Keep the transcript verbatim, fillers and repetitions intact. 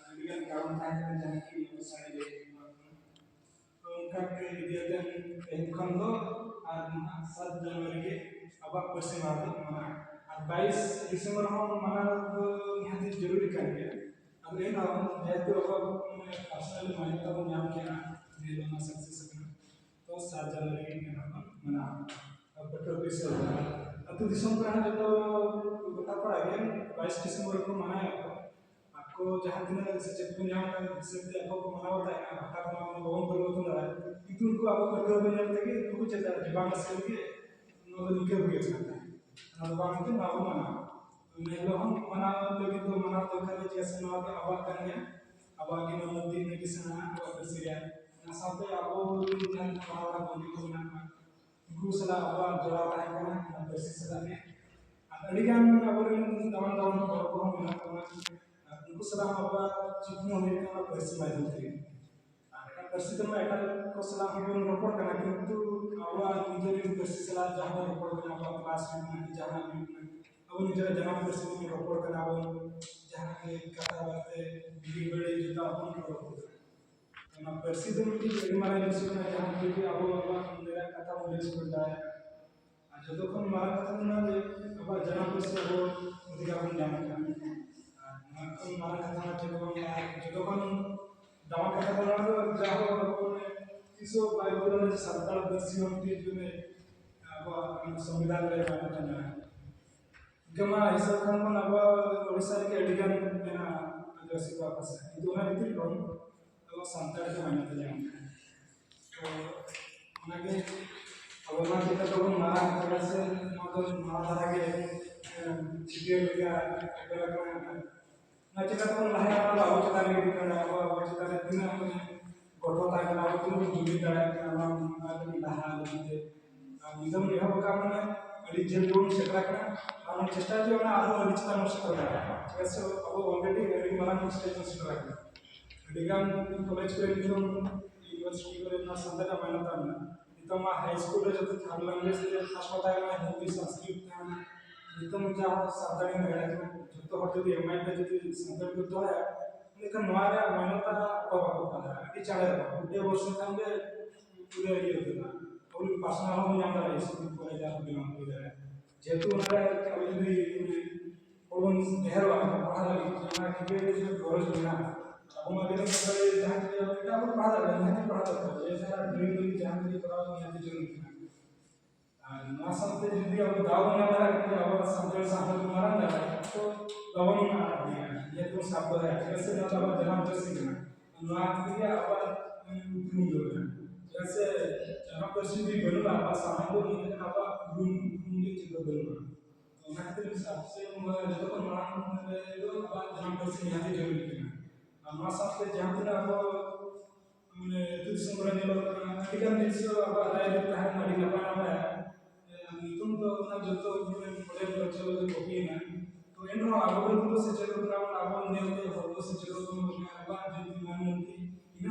ᱟᱹᱰᱤᱜᱟᱱ ᱠᱟᱨᱚᱱ ᱛᱟᱦᱮᱸ ᱠᱟᱱᱟ, ᱡᱟᱦᱟᱸ ᱠᱤ ᱟᱵᱚ ᱥᱟᱹᱨᱤ ᱜᱮ ᱛᱚ ᱚᱱᱠᱟ ᱜᱮ ᱤᱫᱤ ᱠᱟᱛᱮ ᱛᱮᱦᱮᱧ ᱠᱷᱚᱱ ᱫᱚ ᱟᱨ ᱱᱟᱦᱟᱜ ᱥᱟᱛ ᱡᱟᱱᱩᱣᱟᱨᱤ ᱜᱮ ᱟᱵᱚᱣᱟᱜ ᱯᱟᱹᱨᱥᱤ ᱢᱟᱦᱟ ᱫᱚ ᱢᱟᱱᱟᱜᱼᱟ᱾ ᱟᱨ ᱵᱟᱭᱤᱥ ᱰᱤᱥᱮᱢᱵᱚᱨ ᱦᱚᱸ ᱢᱟᱱᱟᱣ ᱫᱚ ᱱᱤᱦᱟᱹᱛ ᱡᱚᱨᱩᱨᱤ ᱠᱟᱱ ᱜᱮᱭᱟ᱾ ᱟᱫᱚ ᱮᱱ ᱨᱮᱦᱚᱸ ᱡᱮᱦᱮᱛᱩ ᱟᱵᱚᱣᱟᱜ ᱢᱟᱱᱮ ᱯᱟᱨᱥᱚᱱᱟᱞ ᱢᱟᱱᱭᱚᱛᱟ ᱵᱚᱱ ᱧᱟᱢ ᱠᱮᱜᱼᱟ ᱡᱮ ᱱᱚᱣᱟ ᱥᱟᱠᱥᱮᱥ ᱟᱠᱟᱱᱟ, ᱛᱚ ᱥᱟᱛ ᱡᱟᱱᱩᱣᱟᱨᱤ ᱜᱮ ᱱᱟᱦᱟᱜ ᱵᱚᱱ ᱢᱟᱱᱟᱣᱟ᱾ ᱟᱨ ᱯᱟᱹᱴᱷᱩᱣᱟᱹ ᱠᱚ ᱥᱮ ᱟᱹᱛᱩ ᱫᱤᱥᱚᱢ ᱠᱚᱨᱮ ᱦᱚᱸ ᱡᱚᱛᱚ ᱜᱚᱴᱟ ᱯᱟᱲᱟ ᱜᱮ ᱵᱟᱭᱤᱥ ᱰᱤᱥᱮᱢᱵᱚᱨ ᱨᱮᱠᱚ ᱢᱟᱱᱟᱣᱮᱫᱼᱟ ᱠᱚ᱾ ᱟᱠᱚ ᱡᱟᱦᱟᱸ ᱛᱤᱱᱟᱹᱜ ᱥᱮᱪᱮᱫ ᱠᱚ ᱧᱟᱢ ᱟᱠᱟᱫ ᱦᱤᱥᱟᱹᱵ ᱛᱮ ᱟᱠᱚ ᱠᱚ ᱢᱟᱱᱟᱣ ᱵᱟᱛᱟᱣᱮᱫᱼᱟ, ᱦᱚᱴᱟᱛ ᱱᱚᱣᱟ ᱫᱚ ᱵᱟᱵᱚᱱ ᱯᱚᱨᱤᱵᱚᱨᱛᱚᱱ ᱫᱟᱲᱮᱭᱟᱜᱼᱟ᱾ ᱠᱤᱱᱛᱩ ᱩᱱᱠᱩ ᱟᱵᱚ ᱯᱟᱹᱴᱷᱩᱣᱟᱹ ᱠᱚ ᱧᱮᱞ ᱛᱮᱜᱮ ᱩᱱᱠᱩ ᱠᱚ ᱪᱮᱫ ᱫᱟᱲᱮᱭᱟᱜᱼᱟ ᱡᱮ ᱵᱟᱝ ᱥᱟᱹᱨᱤ ᱜᱮ ᱱᱚᱣᱟ ᱫᱚ ᱱᱤᱝᱠᱟᱹ ᱦᱩᱭ ᱟᱠᱟᱱᱟ᱾ ᱚᱱᱟ ᱫᱚ ᱵᱟᱝ ᱠᱟᱛᱮ ᱱᱚᱣᱟ ᱵᱚᱱ ᱢᱟᱱᱟᱣᱟ᱾ ᱮᱱ ᱦᱤᱞᱳᱜ ᱦᱚᱸ ᱢᱟᱱᱟᱣ ᱞᱟᱹᱜᱤᱫ ᱫᱚ ᱢᱟᱱᱟᱣ ᱫᱚᱨᱠᱟᱨ ᱜᱮ, ᱪᱮᱫᱟᱜ ᱥᱮ ᱱᱚᱣᱟ ᱫᱚ ᱟᱵᱚᱣᱟᱜ ᱠᱟᱱ ᱜᱮᱭᱟ, ᱟᱵᱚᱣᱟᱜ ᱜᱮ ᱱᱚᱣᱟ ᱢᱩᱨᱛᱤ ᱤᱱᱟᱹᱜᱮ ᱥᱮᱬᱟ ᱟᱵᱚᱣᱟᱜ ᱯᱟᱹᱨᱥᱤ ᱨᱮᱭᱟᱜ᱾ ᱚᱱᱟ ᱥᱟᱶᱛᱮ ᱟᱵᱚ ᱨᱮᱱ ᱡᱟᱦᱟᱸ ᱛᱤᱱᱟᱹᱜ ᱢᱟᱨᱟᱝ ᱢᱟᱨᱟᱝ ᱵᱚᱱᱫᱷᱩ ᱠᱚ ᱢᱮᱱᱟᱜ ᱠᱚᱣᱟ, ᱩᱱᱠᱩ ᱥᱟᱞᱟᱜ ᱟᱵᱚᱣᱟᱜ ᱡᱚᱲᱟᱣ ᱛᱟᱦᱮᱸ ᱠᱟᱱᱟ ᱚᱱᱟ ᱯᱟᱹᱨᱥᱤ ᱥᱟᱞᱟᱜ ᱜᱮ᱾ ᱟᱨ ᱟᱹᱰᱤᱜᱟᱱ ᱟᱵᱚᱨᱮᱱ ᱫᱟᱢᱟᱱ ᱫᱟᱢᱟᱱ ᱦᱚᱲ ᱠᱚᱦᱚᱸ ᱢᱮᱱᱟᱜ ᱠᱚᱣᱟ, ᱟᱨ ᱩᱱᱠᱩ ᱥᱟᱞᱟᱜ ᱦᱚᱸ ᱟᱵᱚᱣᱟᱜ ᱪᱤᱠᱷᱱᱟᱹ ᱦᱩᱭᱩᱜ ᱠᱟᱱᱟ ᱯᱟᱹᱨᱥᱤ ᱢᱟᱫᱽᱫᱷᱚᱢ ᱛᱮᱜᱮ᱾ ᱟᱨ ᱮᱴᱟᱜ ᱯᱟᱹᱨᱥᱤ ᱛᱮᱢᱟ ᱮᱴᱟᱜ ᱠᱚ ᱥᱟᱞᱟᱜ ᱦᱚᱸᱵᱚᱱ ᱨᱚᱯᱚᱲ ᱠᱟᱱᱟ, ᱠᱤᱱᱛᱩ ᱟᱵᱚᱣᱟᱜ ᱱᱤᱡᱮᱨ ᱯᱟᱹᱨᱥᱤ ᱥᱟᱞᱟᱜ ᱡᱟᱦᱟᱸ ᱵᱚᱱ ᱨᱚᱯᱚᱲ ᱠᱟᱱᱟ, ᱟᱵᱚᱣᱟᱜ ᱠᱞᱟᱥ ᱦᱩᱭᱩᱜ ᱠᱟᱱᱟ, ᱡᱟᱦᱟᱱᱟᱜ ᱦᱩᱭᱩᱜ ᱠᱟᱱᱟ, ᱟᱵᱚ ᱱᱤᱡᱮᱨᱟᱜ ᱡᱟᱱᱟᱢ ᱯᱟᱹᱨᱥᱤ ᱛᱮᱵᱚᱱ ᱨᱚᱯᱚᱲ ᱠᱟᱱᱟ, ᱟᱵᱚ ᱡᱟᱦᱟᱸ ᱜᱮ ᱠᱟᱛᱷᱟ ᱵᱟᱨᱛᱮ ᱵᱤᱞᱤ ᱵᱟᱹᱲᱤ ᱡᱚᱛᱚ ᱟᱵᱚ ᱵᱚᱱ ᱨᱚᱯᱚᱲ ᱠᱟᱱᱟ᱾ ᱚᱱᱟ ᱯᱟᱹᱨᱥᱤ ᱫᱚ ᱢᱤᱫᱴᱤᱡ ᱟᱹᱰᱤ ᱢᱟᱨᱟᱝ ᱡᱤᱱᱤᱥ ᱠᱟᱱᱟ, ᱡᱟᱦᱟᱸ ᱛᱮᱜᱮ ᱟᱵᱚ ᱟᱵᱚᱣᱟᱜ ᱢᱚᱱᱮ ᱨᱮᱭᱟᱜ ᱠᱟᱛᱷᱟ ᱵᱚᱱ ᱞᱟᱹᱭ ᱥᱚᱫᱚᱨ ᱫᱟᱲᱮᱭᱟᱜᱼᱟ᱾ ᱟᱨ ᱡᱚᱛᱚ ᱠᱷᱚᱱ ᱢᱟᱨᱟᱝ ᱠᱟᱛᱷᱟ ᱫᱚ ᱱᱚᱣᱟ ᱡᱮ ᱟᱵᱚᱣᱟᱜ ᱡᱟᱱᱟᱢ ᱯᱟᱹᱨᱥᱤ ᱟᱵᱚ ᱚᱫᱷᱤᱠᱟᱨ ᱵᱚᱱ ᱧᱟᱢ ᱟᱠᱟᱫᱼᱟ᱾ ᱟᱨ ᱱᱚᱣᱟ ᱠᱷᱚᱱ ᱢᱟᱨᱟᱝ ᱠᱟᱛᱷᱟ ᱢᱟ ᱪᱮᱫ ᱦᱚᱸ ᱵᱟᱝ ᱠᱟᱱᱟ᱾ ᱟᱨ ᱡᱚᱛᱚ ᱠᱷᱚᱱ ᱫᱟᱢᱟᱱ ᱠᱟᱛᱷᱟ ᱫᱚ ᱱᱚᱣᱟ ᱫᱚ ᱡᱟᱦᱟᱸ ᱟᱵᱚ ᱢᱟᱱᱮ ᱛᱤᱥ ᱦᱚᱸ ᱵᱟᱭ ᱵᱚᱫᱚᱞᱟ ᱡᱮ ᱥᱟᱱᱛᱟᱲ ᱯᱟᱹᱨᱥᱤ ᱦᱚᱸ ᱢᱤᱫᱴᱤᱡ ᱢᱟᱱᱮ ᱟᱵᱚᱣᱟᱜ ᱥᱚᱝᱵᱤᱫᱷᱟᱱ ᱨᱮ ᱢᱟᱱᱚᱛ ᱧᱟᱢ᱾ ᱤᱱᱠᱟᱹ ᱢᱟ ᱦᱤᱥᱟᱹᱵ ᱠᱷᱟᱱ ᱵᱚᱱ ᱟᱵᱚ ᱳᱰᱤᱥᱟ ᱨᱮᱜᱮ ᱟᱹᱰᱤ ᱜᱟᱱ ᱢᱮᱱᱟᱜᱼᱟ ᱟᱹᱫᱤᱵᱟᱹᱥᱤ ᱠᱚᱣᱟᱜ ᱵᱷᱟᱥᱟ, ᱠᱤᱱᱛᱩ ᱚᱱᱟ ᱵᱷᱤᱛᱤᱨ ᱠᱷᱚᱱ ᱟᱵᱚ ᱥᱟᱱᱛᱟᱲᱤ ᱫᱚ ᱢᱟᱱᱚᱛ ᱧᱟᱢ ᱠᱟᱱᱟ᱾ ᱛᱚ ᱚᱱᱟᱜᱮ ᱟᱵᱚ ᱱᱚᱣᱟ ᱪᱤᱠᱟᱹ ᱛᱮᱵᱚᱱ ᱢᱟᱨᱟᱝ, ᱪᱮᱫᱟᱜ ᱥᱮ ᱱᱚᱣᱟ ᱫᱚ ᱱᱟᱣᱟ ᱫᱷᱟᱨᱟ ᱜᱮ, ᱮᱸ, ᱪᱷᱤᱴᱭᱟᱹᱨ ᱞᱮᱠᱟ ᱮᱯᱮᱨ ᱟᱠᱟᱱᱟ᱾ ᱚᱱᱟ ᱪᱤᱠᱟᱹ ᱛᱮᱵᱚᱱ ᱞᱟᱦᱟᱭᱟ, ᱚᱱᱟ ᱫᱚ ᱟᱵᱚ ᱪᱮᱛᱟᱱ ᱨᱮ ᱰᱤᱯᱮᱱᱰ ᱟᱭ᱾ ᱟᱵᱚ, ᱟᱵᱚ ᱪᱮᱛᱟᱱ ᱨᱮ ᱛᱤᱱᱟᱹᱜ ᱢᱟᱱᱮ ᱜᱚᱴᱷᱚᱱ ᱛᱟᱦᱮᱸ ᱠᱟᱱᱟ, ᱟᱵᱚ ᱛᱤᱱᱟᱹᱜ ᱵᱚᱱ ᱡᱩᱢᱤᱫ ᱫᱟᱲᱮᱭᱟᱜ ᱠᱟᱱᱟ, ᱚᱱᱟ, ᱚᱱᱟ ᱞᱟᱹᱜᱤᱫ ᱞᱟᱦᱟ ᱞᱟᱹᱜᱤᱫ ᱛᱮ᱾ ᱟᱨ ᱢᱤᱫ ᱫᱷᱟᱣ ᱵᱚᱱ ᱮᱦᱚᱵ ᱟᱠᱟᱫ ᱢᱟᱱᱮ ᱟᱹᱰᱤ ᱡᱷᱟᱹᱞ ᱜᱮᱵᱚᱱ ᱥᱮᱴᱮᱨ ᱟᱠᱟᱱᱟ᱾ ᱟᱨ ᱵᱚᱱ ᱪᱮᱥᱴᱟᱭᱟ ᱡᱮ ᱚᱱᱟ ᱟᱨᱦᱚᱸ ᱟᱹᱰᱤ ᱪᱮᱛᱟᱱ ᱵᱚᱱ ᱥᱮᱴᱮᱨ ᱫᱟᱲᱮᱭᱟᱜᱼᱟ᱾ ᱪᱮᱫᱟᱜ ᱥᱮ ᱟᱵᱚ already ᱟᱹᱰᱤ ᱢᱟᱨᱟᱝ stage ᱵᱚᱱ ᱥᱮᱴᱮᱨ ᱟᱠᱟᱱᱟ᱾ ᱟᱹᱰᱤᱜᱟᱱ ᱠᱚᱞᱮᱡᱽ ᱠᱚᱨᱮ ᱱᱤᱛᱚᱝ ᱤᱭᱩᱱᱤᱵᱷᱟᱨᱥᱤᱴᱤ ᱠᱚᱨᱮ ᱱᱚᱣᱟ ᱥᱟᱱᱛᱟᱲᱤ ᱢᱟᱱᱚᱛᱟᱱ ᱢᱮᱱᱟᱜᱼᱟ᱾ ᱱᱤᱛᱚᱝ ᱢᱟ ᱦᱟᱭ ᱥᱠᱩᱞ ᱨᱮ ᱡᱚᱛᱚ ᱛᱷᱟᱨᱰ ᱞᱮᱝᱜᱩᱭᱮᱡᱽ ᱨᱮ ᱯᱷᱟᱥᱴ ᱯᱟᱲᱦᱟᱜ ᱠᱟᱱᱟ, ᱦᱤᱱᱫᱤ, ᱥᱚᱝᱥᱠᱨᱤᱛ ᱛᱟᱦᱮᱱᱟ᱾ ᱱᱤᱛᱚᱝ ᱡᱟᱦᱟᱸ ᱥᱟᱱᱛᱟᱲᱤ ᱢᱮᱱᱟᱜᱼᱟ, ᱡᱚᱛᱚ ᱦᱚᱲ ᱡᱩᱫᱤ ᱮᱢ ᱟᱭ ᱛᱮ ᱡᱩᱫᱤ ᱥᱟᱱᱛᱟᱲᱤ ᱠᱚ ᱫᱚᱦᱚᱭᱟ, ᱮᱱᱠᱷᱟᱱ ᱱᱚᱣᱟ ᱨᱮᱭᱟᱜ ᱢᱟᱱᱚᱛᱟ ᱚᱠᱟ ᱵᱟᱠᱚ ᱠᱟᱱᱟ, ᱟᱹᱰᱤ ᱪᱟᱬᱮ ᱨᱮ ᱜᱩᱴᱟᱹ ᱵᱚᱨᱥᱚ ᱠᱷᱟᱱ ᱜᱮ ᱯᱩᱨᱟᱹ ᱤᱭᱟᱹ ᱩᱛᱟᱹᱨᱚᱜᱼᱟ᱾ ᱟᱵᱚ ᱯᱟᱥᱱᱟᱣ ᱦᱚᱸ ᱧᱟᱢ ᱫᱟᱲᱮᱭᱟᱜᱼᱟ, ᱥᱠᱩᱞ ᱠᱚᱨᱮ ᱡᱟᱦᱟᱸ ᱵᱮᱱᱟᱣ ᱦᱩᱭ ᱫᱟᱲᱮᱭᱟᱜᱼᱟ᱾ ᱡᱮᱦᱮᱛᱩ ᱚᱱᱟ ᱨᱮ ᱟᱵᱚ ᱡᱩᱫᱤ ᱦᱚᱲ ᱵᱚᱱ ᱰᱷᱮᱨᱚᱜᱼᱟ, ᱯᱟᱲᱦᱟᱣ ᱞᱟᱹᱜᱤᱫ ᱚᱱᱟ ᱜᱤᱫᱽᱨᱟᱹ ᱡᱩᱫᱤ ᱜᱚᱨᱚᱡᱽ ᱢᱮᱱᱟᱜᱼᱟ, ᱟᱵᱚ ᱢᱟ ᱡᱩᱫᱤ ᱥᱟᱱᱛᱟᱲᱤ ᱡᱟᱦᱟᱸ ᱜᱮ ᱮᱴᱟᱜ ᱵᱚᱱ ᱯᱟᱲᱦᱟᱣ ᱫᱟᱲᱮᱭᱟᱜᱼᱟ, ᱱᱤᱦᱟᱹᱛ ᱯᱟᱲᱦᱟᱣ ᱫᱚᱨᱠᱟᱨ, ᱡᱮ ᱡᱟᱦᱟᱸ ᱰᱨᱤᱢ ᱞᱟᱹᱜᱤᱫ ᱡᱟᱦᱟᱸ ᱜᱮ ᱠᱚᱨᱟᱣ ᱱᱤᱦᱟᱹᱛ ᱡᱟᱹᱨᱩᱲ ᱠᱟᱱᱟ᱾ ᱟᱨ ᱱᱚᱣᱟ ᱥᱟᱶᱛᱮ ᱡᱩᱫᱤ ᱟᱵᱚ ᱫᱟᱣ ᱵᱚᱱ ᱧᱟᱢ ᱫᱟᱲᱮᱭᱟᱜ ᱠᱷᱟᱱ ᱟᱵᱚᱣᱟᱜ ᱥᱟᱱᱛᱟᱲ ᱥᱟᱶᱛᱟ ᱵᱚᱱ ᱢᱟᱨᱟᱝ ᱫᱟᱲᱮᱭᱟᱜᱼᱟ, ᱛᱚ ᱵᱟᱵᱚᱱ ᱟᱫ ᱜᱮᱭᱟ, ᱱᱤᱭᱟᱹ ᱵᱚᱱ ᱥᱟᱵ ᱫᱚᱦᱚᱭᱟ, ᱪᱮᱫᱟᱜ ᱥᱮ ᱱᱚᱣᱟ ᱫᱚ ᱟᱵᱚᱣᱟᱜ ᱡᱟᱱᱟᱢ ᱯᱟᱹᱨᱥᱤ ᱠᱟᱱᱟ᱾ ᱱᱚᱣᱟ ᱛᱮᱜᱮ ᱟᱵᱚᱣᱟᱜ ᱩᱯᱨᱩᱢ ᱫᱚ ᱠᱟᱱᱟ᱾ ᱪᱮᱫᱟᱜ ᱥᱮ ᱡᱟᱱᱟᱢ ᱯᱟᱹᱨᱥᱤ ᱡᱩᱫᱤ ᱵᱟᱹᱱᱩᱜᱼᱟ, ᱟᱵᱚᱣᱟᱜ ᱥᱟᱶᱦᱮᱫ ᱵᱟᱹᱱᱩᱜᱼᱟ, ᱮᱱᱠᱷᱟᱱ ᱟᱵᱚᱣᱟᱜ ᱩᱯᱨᱩᱢ, ᱩᱯᱨᱩᱢ ᱜᱮ ᱪᱮᱫ ᱦᱚᱸ ᱵᱟᱹᱱᱩᱜᱼᱟ᱾ ᱛᱚ ᱚᱱᱟ ᱠᱷᱟᱹᱛᱤᱨ ᱥᱟᱵ ᱥᱮ ᱡᱚᱛᱚ ᱠᱷᱚᱱ ᱢᱟᱲᱟᱝ ᱨᱮ ᱫᱚ ᱟᱵᱚᱣᱟᱜ ᱡᱟᱱᱟᱢ ᱯᱟᱹᱨᱥᱤ ᱱᱤᱦᱟᱹᱛ ᱜᱮ ᱡᱟᱹᱨᱩᱲ ᱠᱟᱱᱟ᱾ ᱟᱨ ᱱᱚᱣᱟ ᱥᱟᱶᱛᱮ ᱡᱟᱦᱟᱸ ᱛᱤᱱᱟᱹᱜ ᱟᱵᱚ ᱢᱟᱱᱮ ᱟᱹᱛᱩ ᱫᱤᱥᱚᱢ ᱠᱚᱨᱮ ᱧᱮᱞᱚᱜ ᱠᱟᱱᱟ, ᱟᱹᱰᱤ ᱜᱟᱱ ᱡᱤᱱᱤᱥ ᱫᱚ ᱟᱵᱚᱣᱟᱜ ᱨᱟᱭᱨᱤᱛ ᱛᱟᱦᱮᱸ ᱠᱟᱱᱟ, ᱟᱹᱰᱤ ᱱᱟᱯᱟᱭ ᱱᱟᱯᱟᱭ᱾ ᱮ, ᱱᱤᱛᱚᱝ ᱫᱚ ᱚᱱᱟ ᱡᱚᱛᱚ ᱢᱟᱱᱮ modern culture ᱨᱮ ᱠᱚᱯᱤᱭᱮᱱᱟ᱾ ᱛᱚ ᱮᱱᱨᱮᱦᱚᱸ ᱟᱵᱚ ᱫᱚ ᱱᱤᱛᱚᱜ ᱥᱮᱪᱮᱫᱚᱜ ᱠᱟᱱᱟ ᱵᱚᱱ, ᱟᱵᱚ ᱧᱮᱞᱛᱮ ᱦᱚᱲ ᱠᱚ ᱥᱮᱪᱮᱫᱚᱜ ᱠᱟᱱᱟ, ᱟᱵᱚᱣᱟᱜ ᱡᱟᱹᱛᱤ ᱢᱟᱹᱱ